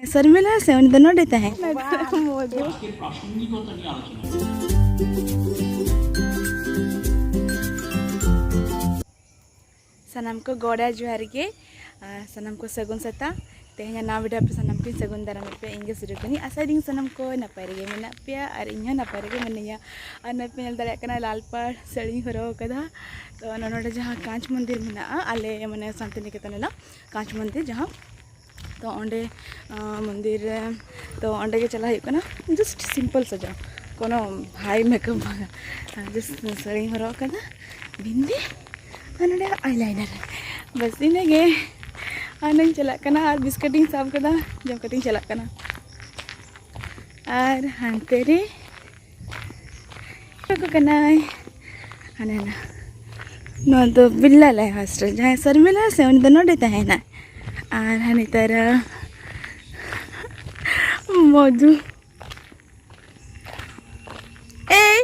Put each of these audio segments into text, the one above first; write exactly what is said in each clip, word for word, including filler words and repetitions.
ᱥᱚᱨᱢᱤᱞᱟ ᱥᱮ ᱩᱱᱤ ᱫᱚ ᱱᱚᱰᱮ ᱛᱟᱦᱮᱸ? ᱢᱚᱫᱷᱩ᱾ ᱟᱡᱠᱮᱨ ᱯᱨᱟᱥᱚᱝᱜᱤᱠᱚᱛᱟ ᱱᱤᱭᱮ ᱟᱞᱳᱪᱚᱱᱟ ᱠᱚᱨব᱾ ᱥᱟᱱᱟᱢ ᱠᱚ ᱜᱚᱰᱟ ᱡᱚᱦᱟᱨ ᱜᱮ᱾ ᱟᱨ ᱥᱟᱱᱟᱢ ᱠᱚ ᱥᱟᱹᱜᱩᱱ ᱥᱮᱛᱟᱜ᱾ ᱛᱮᱦᱮᱧᱟᱜ ᱱᱟᱣᱟ video ᱯᱮ ᱥᱟᱱᱟᱢ ᱠᱚᱧ ᱥᱟᱹᱜᱩᱱ ᱫᱟᱨᱟᱢᱮᱫ ᱯᱮᱭᱟ᱾ ᱤᱧ ᱜᱮ ᱥᱩᱨᱩ ᱠᱟᱹᱱᱟᱹᱧ᱾ ᱟᱥᱟᱭᱮᱫᱟᱹᱧ ᱥᱟᱱᱟᱢ ᱠᱚ ᱱᱟᱯᱟᱭ ᱨᱮᱜᱮ ᱢᱮᱱᱟᱜ ᱯᱮᱭᱟ ᱟᱨ ᱤᱧ ᱦᱚᱸ ᱱᱟᱯᱟᱭ ᱨᱮᱜᱮ ᱢᱤᱱᱟᱹᱧᱟ᱾ ᱟᱨ ᱱᱚᱜᱼᱚᱭ ᱯᱮ ᱧᱮᱞ ᱫᱟᱲᱮᱭᱟᱜ ᱠᱟᱱᱟ ᱞᱟᱞ ᱯᱟᱲ ᱥᱟᱹᱲᱤᱧ ᱦᱚᱨᱚᱜ ᱟᱠᱟᱫᱟ᱾ ᱛᱚ ᱱᱚᱰᱮ ᱡᱟᱦᱟᱸ ᱠᱟᱸᱪ ᱢᱚᱱᱫᱤᱨ ᱢᱮᱱᱟᱜᱼᱟ ᱟᱞᱮ ᱢᱟᱱᱮ ᱥᱟᱱᱛᱤᱱᱤᱠᱮᱛᱚᱱ ᱨᱮᱱᱟᱜ ᱠᱟᱸᱪ ᱢᱚᱱᱫᱤᱨ ᱡᱟᱦᱟᱸ, ᱛᱚ ᱚᱸᱰᱮ ᱟᱸ, ᱢᱚᱱᱫᱤᱨ ᱨᱮ, ᱛᱚ ᱚᱸᱰᱮ ᱜᱮ ᱪᱟᱞᱟᱜ ᱦᱩᱭᱩᱜ ᱠᱟᱱᱟ᱾ Just simple ᱥᱟᱡᱟᱣ, ᱠᱳᱱᱳ high makeup ᱵᱟᱝ, just ᱥᱟᱹᱲᱤᱧ ᱦᱚᱨᱚᱜ ᱟᱠᱟᱫᱟ, ᱵᱤᱱᱫᱤ ᱟᱨ ᱱᱚᱰᱮ eyeliner, ᱵᱟᱥ ᱤᱱᱟᱹᱜᱮ᱾ ᱟᱨ ᱱᱚᱧ ᱪᱟᱞᱟᱜ ᱠᱟᱱᱟ ᱟᱨ ᱵᱤᱥᱠᱩᱴ ᱤᱧ ᱥᱟᱵ ᱠᱟᱫᱟ, ᱡᱚᱢ ᱠᱟᱛᱮᱧ ᱪᱟᱞᱟᱜ ᱠᱟᱱᱟ᱾ ᱟᱨ ᱦᱟᱱᱛᱮ ᱨᱮ ᱠᱚ ᱠᱟᱱᱟᱭ ᱦᱟᱱᱮ ᱱᱟ᱾ ᱱᱚᱣᱟ ᱫᱚ ᱵᱤᱞᱞᱟ ᱞᱟᱭ ᱦᱳᱥᱴᱮᱞ, ᱡᱟᱦᱟᱸᱭ ᱥᱚᱨᱢᱤᱞᱟ ᱥᱮ ᱩᱱᱤ ᱫᱚ ᱱᱚᱰᱮ ᱛᱟᱦᱮᱱᱟ᱾ ᱟᱨ ᱦᱟᱱᱮ ᱛᱟᱨᱟ ᱢᱚᱫᱷᱩ, ᱮᱭ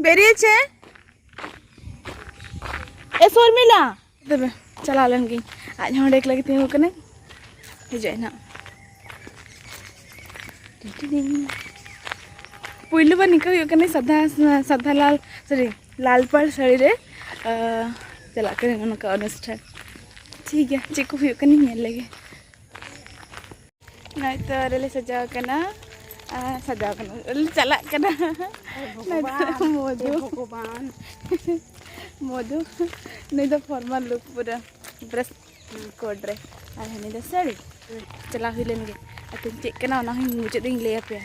ᱵᱮᱨᱤᱭᱮᱪᱷᱮ, ᱮ ᱥᱚᱨᱢᱤᱞᱟ᱾ ᱛᱚᱵᱮ ᱪᱟᱞᱟᱣ ᱞᱮᱱ ᱜᱤᱧ᱾ ᱟᱡ ᱦᱚᱸ ᱚᱸᱰᱮ ᱮᱠᱞᱟ ᱜᱮ ᱛᱤᱸᱜᱩ ᱠᱟᱱᱟᱭ, ᱦᱤᱡᱩᱜ ᱟᱭ ᱱᱟᱜ᱾ ᱯᱩᱭᱞᱩ ᱵᱟᱨ ᱱᱤᱝᱠᱟᱹ ᱦᱩᱭᱩᱜ ᱠᱟᱱᱟ, ᱥᱟᱫᱟ, ᱥᱟᱫᱟ ᱞᱟᱞ, sorry, ᱞᱟᱞ ᱯᱟᱲ ᱥᱟᱹᱲᱤ ᱨᱮ, ᱟᱸ, ᱪᱟᱞᱟᱜ ᱠᱟᱱᱟ ᱱᱚᱝᱠᱟ ᱚᱱᱩᱥᱴᱷᱟᱱ᱾ ᱴᱷᱤᱠ ᱜᱮᱭᱟ, ᱪᱮᱫ ᱠᱚ ᱦᱩᱭᱩᱜ ᱠᱟᱱᱟ ᱧᱮᱞ ᱞᱮᱜᱮ᱾ ᱱᱚᱜᱼᱚᱭ ᱛᱚ ᱨᱮᱞᱮ ᱥᱟᱡᱟᱣ ᱠᱟᱱᱟ, ᱟᱨ ᱥᱟᱡᱟᱣ ᱠᱟᱱᱟ, ᱨᱮᱞᱮ ᱪᱟᱞᱟᱜ ᱠᱟᱱᱟ᱾ ᱱᱚᱜᱼᱚᱭ ᱛᱚ ᱢᱚᱫᱷᱩ᱾ ᱢᱚᱫᱷᱩ᱾ ᱱᱩᱭ ᱫᱚ formal look ᱯᱩᱨᱟᱹ dress code ᱨᱮ, ᱟᱨ ᱦᱟᱹᱱᱤ ᱫᱚ ᱥᱟᱹᱲᱤ᱾ ᱪᱟᱞᱟᱣ ᱦᱩᱭ ᱞᱮᱱ ᱜᱮ, ᱟᱨ ᱪᱮᱫ ᱠᱟᱱᱟ ᱚᱱᱟ ᱦᱚᱸᱧ ᱢᱩᱪᱟᱹᱫ ᱨᱤᱧ ᱞᱟᱹᱭ ᱟᱯᱮᱭᱟ᱾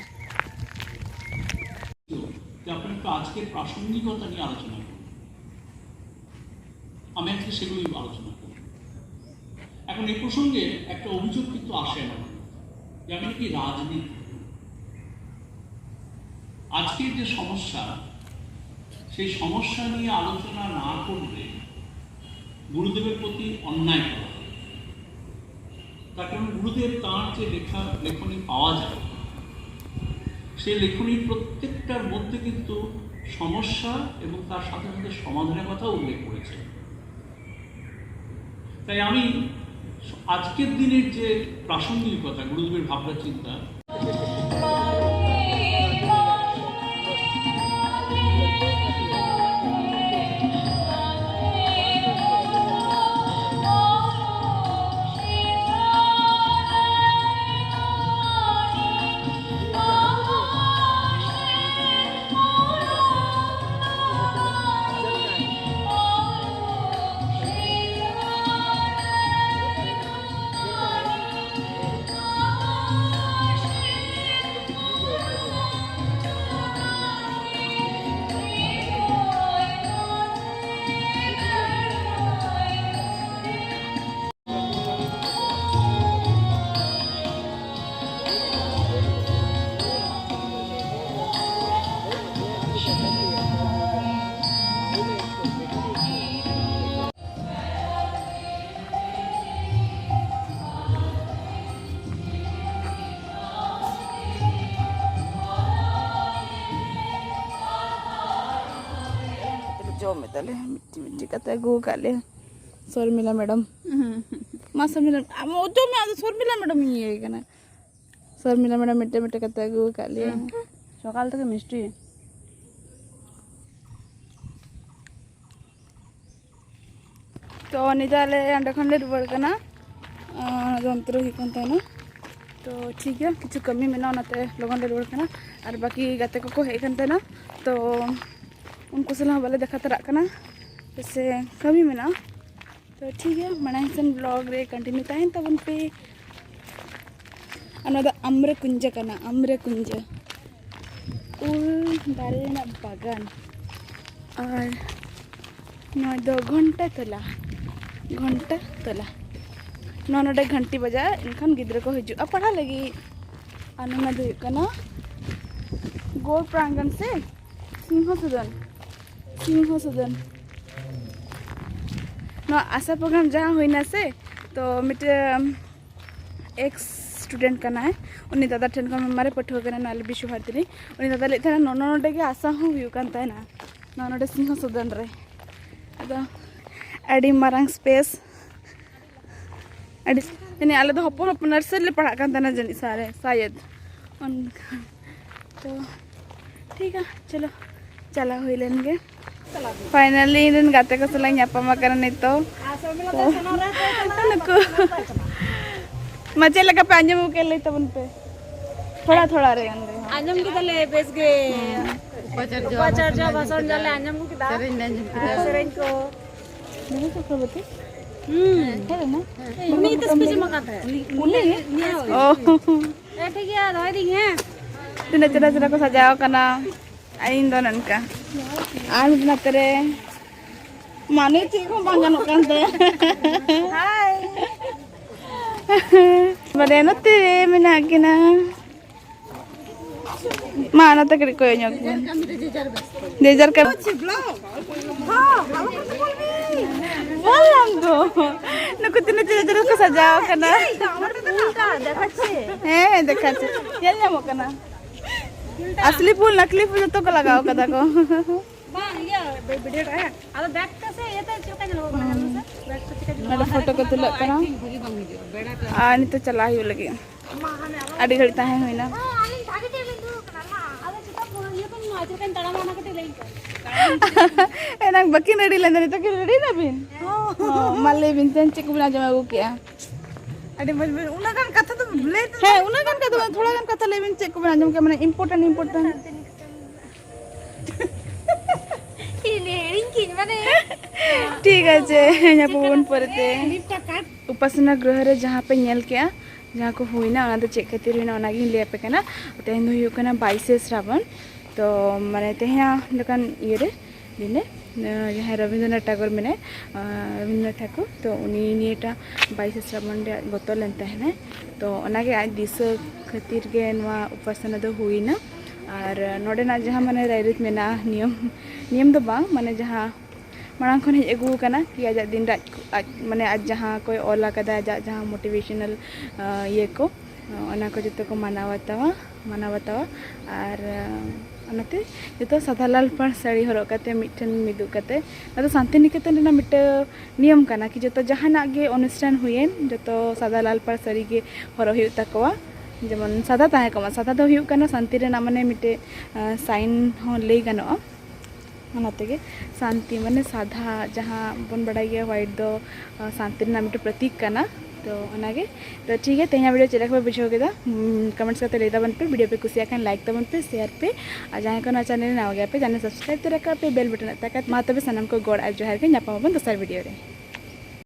যে আপনি একটু আজকের প্রাসঙ্গিকতা নিয়ে আলোচনা করুন। আমি আজকে সেগুলোই আলোচনা করব। এখন এই প্রসঙ্গে একটা অভিযোগ কিন্তু আসে আমার, যে আমি নাকি রাজনীতি করি। আজকের যে সমস্যা, সেই সমস্যা নিয়ে আলোচনা না করলে গুরুদেবের প্রতি অন্যায় করা হয়। তার কারণ গুরুদেব তাঁর যে লেখা, লেখনী পাওয়া যায়, সেই লেখনীর প্রত্যেকটার মধ্যে কিন্তু সমস্যা এবং তার সাথে সাথে সমাধানের কথা উল্লেখ করেছেন। তাই আমি আজকের দিনের যে প্রাসঙ্গিকতা, গুরুদেবের ভাবনা চিন্তা, ᱡᱚᱢ ᱮᱫᱟᱞᱮ, ᱢᱤᱫᱴᱤᱡ ᱢᱤᱫᱴᱤᱡ ᱠᱟᱛᱮ ᱟᱹᱜᱩ ᱟᱠᱟᱫ ᱞᱮᱭᱟ ᱥᱚᱨᱢᱤᱞᱟ ᱢᱮᱰᱟᱢ᱾ ᱢᱟ ᱥᱚᱨᱢᱤᱞᱟ, ᱟᱢ ᱚᱪᱚᱜ ᱢᱮ, ᱟᱫᱚ ᱥᱚᱨᱢᱤᱞᱟ ᱢᱮᱰᱟᱢ ᱤᱧ ᱤᱭᱟᱹᱭ ᱠᱟᱱᱟ᱾ ᱥᱚᱨᱢᱤᱞᱟ ᱢᱮᱰᱟᱢ ᱢᱤᱫᱴᱮᱱ ᱢᱤᱫᱴᱮᱱ ᱠᱟᱛᱮ ᱟᱹᱜᱩ ᱟᱠᱟᱫ ᱞᱮᱭᱟ᱾ ᱦᱩᱸ᱾ ᱥᱚᱠᱟᱞ ᱛᱮᱜᱮ ᱢᱤᱥᱴᱤ᱾ ᱛᱚ ᱱᱤᱛ ᱟᱞᱮ ᱚᱸᱰᱮ ᱠᱷᱚᱱ ᱞᱮ ᱨᱩᱣᱟᱹᱲ ᱠᱟᱱᱟ᱾ ᱟᱨ ᱚᱱᱛᱮ ᱨᱮ ᱦᱩᱭᱩᱜ ᱠᱟᱱ ᱛᱟᱦᱮᱱᱟ᱾ ᱛᱚ ᱴᱷᱤᱠ ᱜᱮᱭᱟ, ᱠᱤᱪᱷᱩ ᱠᱟᱹᱢᱤ ᱢᱮᱱᱟᱜᱼᱟ, ᱚᱱᱟᱛᱮ ᱞᱚᱜᱚᱱ ᱞᱮ ᱨᱩᱣᱟᱹᱲ ᱠᱟᱱᱟ᱾ ᱟᱨ ᱵᱟᱹᱠᱤ ᱜᱟᱛᱮ ᱠᱚᱠᱚ ᱦᱮᱡ ᱠᱟᱱ ᱛᱟᱦᱮᱱᱟ, ᱛᱚ ᱩᱱᱠᱩ ᱥᱟᱞᱟᱜ ᱦᱚᱸ ᱵᱟᱞᱮ ᱫᱮᱠᱷᱟ ᱛᱟᱨᱟᱜ ᱠᱟᱱᱟ, ᱥᱮ ᱠᱟᱹᱢᱤ ᱢᱮᱱᱟᱜᱼᱟ᱾ ᱛᱚ ᱴᱷᱤᱠ ᱜᱮᱭᱟ, ᱢᱟᱲᱟᱝ ᱥᱮᱱ vlog ᱨᱮ continue ᱛᱟᱦᱮᱱ ᱛᱟᱵᱚᱱ ᱯᱮ᱾ ᱟᱨ ᱱᱚᱣᱟ ᱫᱚ ᱟᱢᱨᱟ ᱠᱩᱧᱡᱟᱹ ᱠᱟᱱᱟ, ᱟᱢᱨᱟ ᱠᱩᱧᱡᱟᱹ᱾ ᱩᱞ ᱫᱟᱨᱮ ᱨᱮᱱᱟᱜ ᱵᱟᱜᱟᱱ᱾ ᱟᱨ ᱱᱚᱣᱟ ᱫᱚ ᱜᱷᱚᱱᱴᱟ ᱛᱚᱞᱟ, ᱜᱷᱚᱱᱴᱟ ᱛᱚᱞᱟ᱾ ᱱᱚᱣᱟ ᱱᱚᱰᱮ ᱜᱷᱟᱱᱴᱤ ᱵᱟᱡᱟᱜᱼᱟ, ᱮᱱᱠᱷᱟᱱ ᱜᱤᱫᱽᱨᱟᱹ ᱠᱚ ᱦᱤᱡᱩᱜᱼᱟ ᱯᱟᱲᱦᱟᱜ ᱞᱟᱹᱜᱤᱫ᱾ ᱟᱨ ᱱᱚᱣᱟ ᱫᱚ ᱦᱩᱭᱩᱜ ᱠᱟᱱᱟ ᱜᱳᱞ ᱯᱨᱟᱝᱜᱚᱱ ᱥᱮ ᱥᱤᱝᱦᱚ ᱥᱚᱫᱚᱱ, ᱥᱤᱝᱦᱚ ᱥᱚᱫᱚᱱ᱾ ᱱᱚᱣᱟ ᱟᱥᱟ ᱯᱨᱳᱜᱨᱟᱢ ᱡᱟᱦᱟᱸ ᱦᱩᱭᱱᱟ ᱥᱮ, ᱛᱚ ᱢᱤᱫᱴᱮᱱ ᱮᱠᱥ ᱥᱴᱩᱰᱮᱱᱴ ᱠᱟᱱᱟᱭ, ᱩᱱᱤ ᱫᱟᱫᱟ ᱴᱷᱮᱱ ᱠᱷᱚᱱ ᱢᱟᱨᱮ ᱯᱟᱹᱴᱷᱩᱣᱟᱹ ᱠᱟᱱᱟᱭ, ᱱᱚᱣᱟ ᱵᱤᱥᱩ ᱵᱷᱟᱨᱚᱛᱤ ᱨᱤᱱᱤᱡ᱾ ᱩᱱᱤ ᱫᱟᱫᱟ ᱞᱟᱹᱭᱮᱫ ᱛᱟᱦᱮᱱᱟ, ᱱᱚᱜᱼᱚ ᱱᱚᱰᱮ ᱜᱮ ᱟᱥᱟ ᱦᱚᱸ ᱦᱩᱭᱩᱜ ᱠᱟᱱ ᱛᱟᱦᱮᱱᱟ, ᱱᱚᱣᱟ ᱱᱚᱰᱮ ᱥᱤᱝᱦᱚ ᱥᱚᱫᱚᱱ ᱨᱮ᱾ ᱟᱫᱚ ᱟᱹᱰᱤ ᱢᱟᱨᱟᱝ ᱥᱯᱮᱥ, ᱟᱹᱰᱤ ᱡᱟᱹᱱᱤᱡ ᱟᱞᱮ ᱫᱚ ᱦᱚᱯᱚᱱ ᱦᱚᱯᱚᱱ ᱱᱟᱨᱥᱟᱨᱤ ᱞᱮ ᱯᱟᱲᱦᱟᱜ ᱠᱟᱱ ᱛᱟᱦᱮᱱᱟ ᱡᱟᱹᱱᱤᱡ ᱥᱟᱨᱮ ᱥᱟᱭᱮᱫ᱾ ᱚᱱᱠᱟ ᱛᱚ ᱴᱷᱤᱠᱟ, ᱪᱚᱞᱚ ᱪᱟᱞᱟᱣ ᱦᱩᱭ ᱞᱮᱱ ᱜᱮ᱾ ᱯᱷᱟᱭᱱᱟᱞᱤ ᱤᱧ ᱨᱮᱱ ᱜᱟᱛᱮ ᱠᱚ ᱥᱟᱞᱟᱜ ᱤᱧ ᱧᱟᱯᱟᱢ ᱟᱠᱟᱱᱟ ᱱᱤᱛᱚᱜ᱾ ᱛᱚ ᱱᱩᱠᱩ ᱢᱟ ᱪᱮᱫ ᱞᱮᱠᱟ ᱯᱮ ᱟᱸᱡᱚᱢ ᱠᱮᱫ ᱞᱟᱹᱭ ᱛᱟᱵᱚᱱ ᱯᱮ ᱛᱷᱚᱲᱟ ᱛᱷᱚᱲᱟ ᱨᱮ ᱜᱟᱱ ᱨᱮ᱾ ᱟᱸᱡᱚᱢ ᱠᱮᱫᱟᱞᱮ ᱵᱮᱥ ᱜᱮ᱾ ᱩᱯᱟᱪᱟᱨᱡᱚ ᱩᱯᱟᱪᱟᱨᱡᱚ ᱵᱷᱟᱥᱚᱱ ᱡᱟᱞᱮ ᱟᱸᱡᱚᱢ ᱠᱮᱫᱟ᱾ ᱥᱮᱨᱮᱧ ᱞᱮ ᱟᱸᱡᱚᱢ ᱠᱮᱫᱟ᱾ ᱥᱮᱨᱮᱧ ᱠᱚ᱾ ᱫᱤᱱᱩ ᱪᱚᱠᱨᱚᱵᱚᱨᱛᱤ? ᱦᱩᱸ᱾ ᱦᱮᱸ, ᱢᱟ᱾ ᱩᱱᱤ ᱜᱮᱛᱚ speech ᱮᱢᱚᱜ ᱠᱟᱱ ᱛᱟᱦᱮᱸᱫ᱾ ᱩᱱᱤ? ᱩᱱᱤ? ᱚ᱾ ᱦᱮᱸ, ᱴᱷᱤᱠ ᱜᱮᱭᱟ, ᱫᱚᱦᱚᱭ ᱫᱤᱧ, ᱦᱮᱸ᱾ ᱛᱤᱱᱟᱹᱜ ᱪᱮᱦᱨᱟ ᱪᱮᱦᱨᱟ ᱠᱚ ᱥᱟᱡᱟᱣ ᱠᱟᱱᱟ᱾ ᱟᱨ ᱤᱧ ᱫᱚ ᱱᱚᱝᱠᱟ᱾ ᱟᱨ ᱢᱤᱫ ᱱᱟᱛᱮ ᱨᱮ᱾ ᱢᱟᱱᱮ ᱪᱮᱫ ᱦᱚᱸ ᱵᱟᱝ ᱜᱟᱱᱚᱜ ᱠᱟᱱ ᱛᱟᱭᱟ᱾ Hi᱾ ᱵᱟᱰᱟᱭ ᱱᱚᱛᱮ ᱨᱮ ᱢᱮᱱᱟᱜ ᱠᱤᱱᱟ᱾ ᱢᱟ, ᱚᱱᱟᱛᱮ ᱠᱟᱹᱴᱤᱡ ᱠᱚᱭᱚᱜ ᱧᱚᱜ ᱵᱚᱱ᱾ ᱡᱮ ᱡᱟᱨ ᱠᱟᱹᱢᱤ᱾ ᱵᱚᱞᱞᱟᱢ ᱫᱚ᱾ ᱱᱩᱠᱩ ᱛᱤᱱᱟᱹᱜ ᱪᱮᱦᱨᱟ ᱪᱮᱦᱨᱟ ᱠᱚ ᱥᱟᱡᱟᱣ ᱠᱟᱱᱟ᱾ ᱦᱮᱸ, ᱦᱮᱸ, ᱫᱮᱠᱷᱟচ্ছে᱾ ᱧᱮᱞ ᱧᱟᱢᱚᱜ ᱠᱟᱱᱟ᱾ ᱟᱥᱞᱤ ᱯᱷᱩᱞ, ᱱᱟᱠᱞᱤ ᱯᱷᱩᱞ ᱡᱚᱛᱚ ᱠᱚ ᱞᱟᱜᱟᱣ ᱠᱟᱫᱟ ᱠᱚ᱾ ᱵᱟᱝ, ᱤᱭᱟᱹ, ᱵᱷᱤᱰᱤᱭᱳ ᱨᱮ᱾ ᱟᱫᱚ ᱵᱮᱠ ᱛᱮ ᱥᱮ ᱤᱭᱟᱹ ᱛᱮ ᱪᱮᱫ ᱞᱮᱠᱟ ᱧᱮᱞᱚᱜ ᱠᱟᱱᱟ, ᱧᱮᱞ ᱢᱮᱥᱮ᱾ ᱵᱮᱠ ᱛᱮ ᱪᱮᱫ ᱞᱮᱠᱟ ᱧᱮᱞᱚᱜ ᱱᱚᱰᱮ ᱠᱟᱱᱟ? ᱯᱷᱳᱴᱳ ᱠᱚ ᱛᱩᱞᱟᱹᱜ ᱠᱟᱱᱟ᱾ ᱟᱨ ᱱᱤᱛᱚᱜ ᱪᱟᱞᱟᱜ ᱦᱩᱭᱩᱜ ᱞᱟᱹᱜᱤᱫ᱾ ᱟᱹᱰᱤ ᱜᱷᱟᱹᱲᱤᱡ ᱛᱟᱦᱮᱸ ᱦᱩᱭᱱᱟ᱾ ᱮᱱᱟᱝ ᱵᱟᱹᱠᱤᱱ ᱨᱮᱰᱤ ᱞᱮᱱ ᱫᱚ, ᱱᱤᱛᱚᱜ ᱠᱤᱱ ᱨᱮᱰᱤ ᱱᱟᱵᱤᱱ? ᱦᱚᱸ, ᱢᱟ ᱞᱟᱹᱭ ᱵᱤᱱ, ᱛᱮᱦᱮᱧ ᱪᱮᱫ ᱠᱚᱵᱤᱱ ᱟᱸᱡᱚᱢ ᱟᱹᱜᱩ ᱠᱮᱜᱼᱟ? ᱟᱹᱰᱤ ᱢᱚᱡᱽ, ᱢᱚᱡᱽ᱾ ᱩᱱᱟᱹᱜ ᱜᱟᱱ ᱠᱟᱛᱷᱟ ᱫᱚ ᱞᱟᱹᱭ ᱛᱮ ᱦᱮᱸ, ᱩᱱᱟᱹᱜ ᱜᱟᱱ ᱠᱟᱛᱷᱟ ᱫᱚ, ᱛᱷᱚᱲᱟ ᱜᱟᱱ ᱠᱟᱛᱷᱟ ᱞᱟᱹᱭ ᱵᱤᱱ, ᱪᱮᱫ ᱠᱚᱵᱤᱱ ᱟᱸᱡᱚᱢ ᱠᱮᱜᱼᱟ? ᱢᱟᱱᱮ important, important᱾ ᱤᱧ ᱦᱤᱲᱤᱧ ᱠᱤᱧ, ᱢᱟᱱᱮ᱾ ᱴᱷᱤᱠ ᱟᱪᱷᱮ, ᱧᱟᱯᱟᱢ ᱟᱵᱚᱱ ᱯᱚᱨᱮᱛᱮ᱾ ᱩᱯᱟᱥᱱᱟ ᱜᱨᱚᱦᱚ ᱨᱮ ᱡᱟᱦᱟᱸ ᱯᱮ ᱧᱮᱞ ᱠᱮᱜᱼᱟ, ᱡᱟᱦᱟᱸ ᱠᱚ ᱦᱩᱭᱱᱟ, ᱚᱱᱟ ᱫᱚ ᱪᱮᱫ ᱠᱷᱟᱹᱛᱤᱨ ᱦᱩᱭᱱᱟ, ᱚᱱᱟᱜᱤᱧ ᱞᱟᱹᱭ ᱟᱯᱮ ᱠᱟᱱᱟ᱾ ᱛᱮᱦᱮᱧ ᱫᱚ ᱦᱩᱭᱩᱜ ᱠᱟᱱᱟ ᱵᱟᱭᱤᱥᱮ ᱥᱨᱟᱵᱚᱱ᱾ ᱛᱚ, ᱢᱟᱱᱮ, ᱛᱮᱦᱮᱧᱟᱜ ᱞᱮᱠᱟᱱ ᱤᱭᱟᱹᱨᱮ, ᱫᱤᱱᱮ, ᱟᱸ, ᱡᱟᱦᱟᱸᱭ ᱨᱚᱵᱤᱱᱫᱨᱚᱱᱟᱛᱷ ᱴᱟᱜᱳᱨ ᱢᱮᱱᱟᱭ, ᱟᱸ, ᱨᱚᱵᱤᱱᱫᱨᱚᱱᱟᱛᱷ ᱴᱷᱟᱠᱩᱨ, ᱛᱚ ᱩᱱᱤ ᱱᱤᱭᱟᱹᱴᱟ ᱵᱟᱭᱤᱥᱮ ᱥᱨᱟᱵᱚᱱ ᱨᱮ ᱜᱚᱛᱚ ᱞᱮᱱ ᱛᱟᱦᱮᱱᱟᱭ᱾ ᱛᱚ ᱚᱱᱟᱜᱮ ᱟᱡ ᱫᱤᱥᱟᱹ ᱠᱷᱟᱹᱛᱤᱨ ᱜᱮ ᱱᱚᱣᱟ ᱩᱯᱟᱥᱟᱱᱟ ᱫᱚ ᱦᱩᱭᱱᱟ᱾ ᱟᱨ ᱱᱚᱰᱮᱱᱟᱜ ᱡᱟᱦᱟᱸ, ᱢᱟᱱᱮ, ᱨᱟᱭᱨᱤᱛ ᱢᱮᱱᱟᱜᱼᱟ, ᱱᱤᱭᱚᱢ, ᱱᱤᱭᱚᱢ ᱫᱚ ᱵᱟᱝ, ᱢᱟᱱᱮ, ᱡᱟᱦᱟᱸ ᱢᱟᱲᱟᱝ ᱠᱷᱚᱱ ᱦᱮᱡ ᱟᱹᱜᱩ ᱟᱠᱟᱱᱟ ᱠᱤ ᱟᱡᱟᱜ ᱫᱤᱱ ᱨᱮ ᱟᱡ, ᱟᱡ, ᱢᱟᱱᱮ, ᱟᱡ ᱡᱟᱦᱟᱸ ᱠᱚᱭ ᱚᱞ ᱟᱠᱟᱫᱟ, ᱟᱡᱟᱜ ᱡᱟᱦᱟᱸ motivational, ᱟᱸ, ᱤᱭᱟᱹ ᱠᱚ, ᱚᱱᱟ ᱠᱚ ᱡᱚᱛᱚ ᱠᱚ ᱢᱟᱱᱟᱣ ᱵᱟᱛᱟᱣᱟ, ᱢᱟᱱᱟᱣ ᱵᱟᱛᱟᱣᱟ᱾ ᱟᱨ, ᱟᱸ, ᱚᱱᱟᱛᱮ ᱡᱚᱛᱚ ᱥᱟᱫᱟ ᱞᱟᱞ ᱯᱟᱲ ᱥᱟᱹᱲᱤ ᱦᱚᱨᱚᱜ ᱠᱟᱛᱮ ᱢᱤᱫᱴᱷᱮᱱ ᱢᱤᱫᱩᱜ ᱠᱟᱛᱮ, ᱚᱱᱟ ᱫᱚ ᱥᱟᱱᱛᱤᱱᱤᱠᱮᱛᱚᱱ ᱨᱮᱱᱟᱜ ᱢᱤᱫᱴᱟᱝ ᱱᱤᱭᱚᱢ ᱠᱟᱱᱟ ᱠᱤ ᱡᱚᱛᱚ ᱡᱟᱦᱟᱱᱟᱜ ᱜᱮ ᱚᱱᱩᱥᱴᱷᱟᱱ ᱦᱩᱭᱮᱱ, ᱡᱚᱛᱚ ᱥᱟᱫᱟ ᱞᱟᱞ ᱯᱟᱲ ᱥᱟᱹᱲᱤ ᱜᱮ ᱦᱚᱨᱚᱜ ᱦᱩᱭᱩᱜ ᱛᱟᱠᱚᱣᱟ᱾ ᱡᱮᱢᱚᱱ ᱥᱟᱫᱟ ᱛᱟᱦᱮᱸ ᱠᱚᱜ ᱢᱟ, ᱥᱟᱫᱟ ᱫᱚ ᱦᱩᱭᱩᱜ ᱠᱟᱱᱟ ᱥᱟᱱᱛᱤ ᱨᱮᱱᱟᱜ ᱢᱟᱱᱮ ᱢᱤᱫᱴᱮᱡ ᱥᱟᱭᱤᱱ ᱦᱚᱸ ᱞᱟᱹᱭ ᱜᱟᱱᱚᱜᱼᱟ᱾ ᱚᱱᱟ ᱛᱮᱜᱮ ᱥᱟᱱᱛᱤ ᱢᱟᱱᱮ ᱥᱟᱫᱟ, ᱡᱟᱦᱟᱸ ᱵᱚᱱ ᱵᱟᱲᱟᱭ ᱜᱮᱭᱟ ᱦᱳᱣᱟᱭᱤᱴ ᱫᱚ ᱥᱟᱱᱛᱤ ᱨᱮᱱᱟᱜ ᱢᱤᱫᱴᱮᱡ ᱯᱨᱚᱛᱤᱠ ᱠᱟᱱᱟ᱾ ᱛᱚ ᱚᱱᱟᱜᱮ᱾ ᱛᱚ ᱴᱷᱤᱠ ᱜᱮᱭᱟ, ᱛᱮᱦᱮᱧᱟᱜ ᱵᱷᱤᱰᱤᱭᱳ ᱪᱮᱫ ᱞᱮᱠᱟ ᱯᱮ ᱵᱩᱡᱷᱟᱹᱣ ᱠᱮᱫᱟ? ᱠᱚᱢᱮᱱᱴᱥ ᱠᱟᱛᱮ ᱞᱟᱹᱭ ᱛᱟᱵᱚᱱ ᱯᱮ᱾ ᱵᱷᱤᱰᱤᱭᱳ ᱯᱮ ᱠᱩᱥᱤᱭᱟᱜ ᱠᱷᱟᱱ ᱞᱟᱭᱤᱠ ᱛᱟᱵᱚᱱ ᱯᱮ, ᱥᱮᱭᱟᱨ ᱯᱮ, ᱟᱨ ᱡᱟᱦᱟᱸᱭ ᱠᱚ ᱱᱚᱣᱟ ᱪᱮᱱᱮᱞ ᱨᱮ ᱱᱟᱣᱟ ᱜᱮᱭᱟ ᱯᱮ, ᱪᱮᱱᱮᱞ ᱥᱟᱵᱥᱠᱨᱟᱭᱤᱵ ᱛᱚᱨᱟ ᱠᱟᱜ ᱯᱮ, ᱵᱮᱞ ᱵᱟᱴᱚᱱ ᱟᱜ ᱛᱟᱠᱟᱛ᱾ ᱢᱟ ᱛᱚᱵᱮ ᱥᱟᱱᱟᱢ ᱠᱚ ᱜᱚᱰ ᱟᱨ ᱡᱚᱦᱟᱨ ᱜᱮ, ᱧᱟᱯᱟᱢ ᱟᱵᱚᱱ ᱫᱚᱥᱟᱨ ᱵᱷᱤᱰᱤᱭᱳ ᱨᱮ᱾